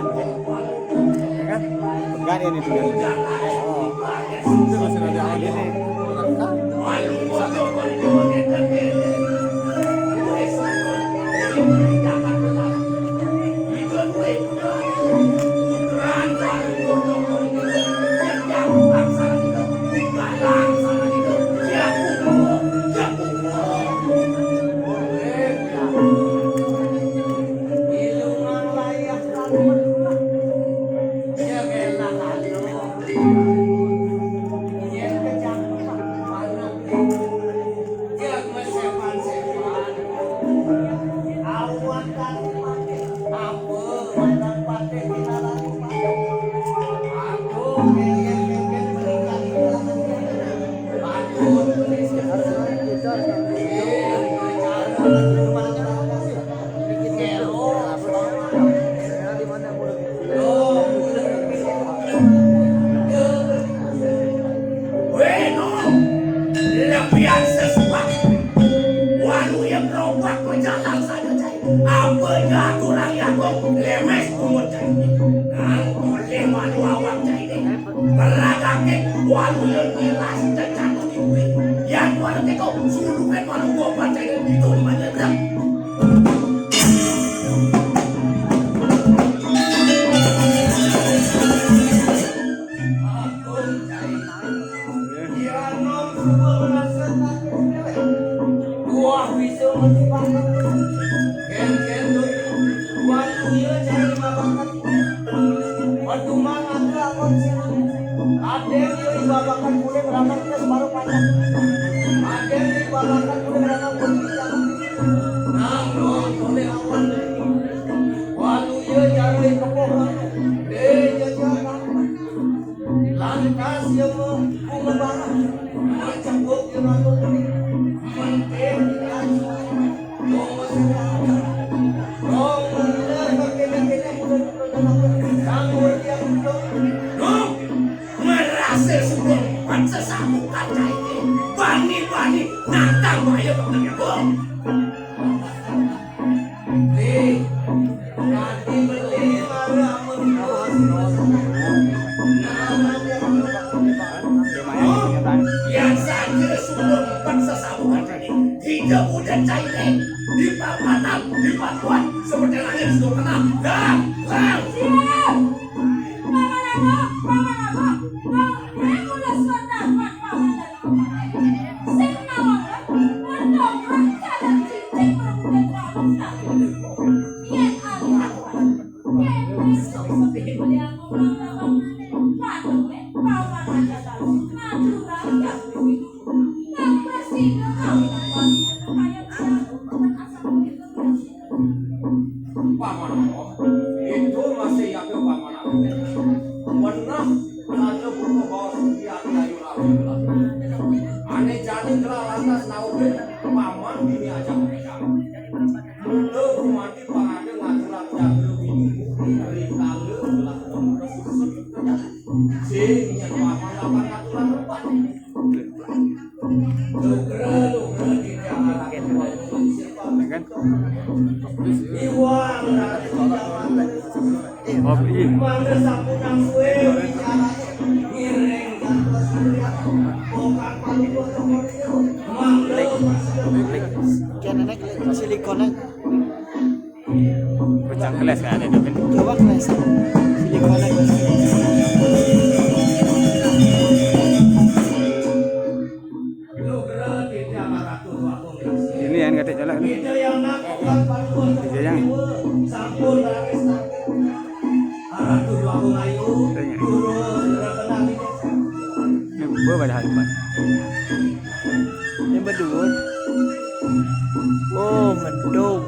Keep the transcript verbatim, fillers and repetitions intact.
Ya kan? Enggak, ini juga. Oh. Itu masih ada ini. Weno, lebihan sesuatu. Walu yang gerobak berjalan saja cai. Apa ya kurang ya kok lemes umur cai. Nang boleh malu awak cai ni. Beragake walu yang ngilas dan jatuh di bumi. Yang walu teko sulukan walu gua baca itu di mana bilang. Wah, bisa mati banget. Gen-gen tuh. Wah, iya, cari makan. Waduh, Mang, aku lapor sih. Ada yang dibabakan kulit, rambut terus baru panjang. Ada yang dibabakan kulit, rambut berpijak. Nang, nang, boleh awan. Walu iya jare kepoh. Eh, jajaran. Lantas ya mau ku lebaran. Macam bok ya rambut kuning. Menteri di kayu. Dong masih ada. Dong bener, kena-kena udah. Duh, merasa sudah empat sesamu kaca ini. Bani-bani, nantang bahaya banget ya, Bung. Nih, nanti beli marah menurut. Yang saja sudah empat sesamu kaca ini. Tidak udah cair, di papanan, di patuan, seperti langit sudah tenang. Dah, dah. Siap. Paman Agung, Paman Agung, Agung, ulah sudah kuat Paman Agung. Sing nawang, mendongkrak jalan cincin merebutkan Paman Agung. Yen alih aku, yen besok sepi beli aku Paman Agung. Patung, eh, Paman aja tahu. Madura yang begitu. Nang bersih, nang kawin, nang kaya, nang asal begitu. Paman Agung, itu masih yakin Paman Agung. Benar, hanya berubah bawa sendiri ayu lalu. Ane jani telah lantas naukin Paman bini aja mereka. Mula rumati pangade ngajulang jaga bini dari kala telah terus. Sing yen Paman lawan aturan rebah. Ya kan? Oh, iya. Klik, klik, klik. Silikon aja. Pecah gelas kan ada, Dovin? Coba gelas. Silikon aja. Ini yang kata jalan nih. Iya, yang. Tanya. Ini gue pada hadapan. Ini berdua. Oh, ngedok.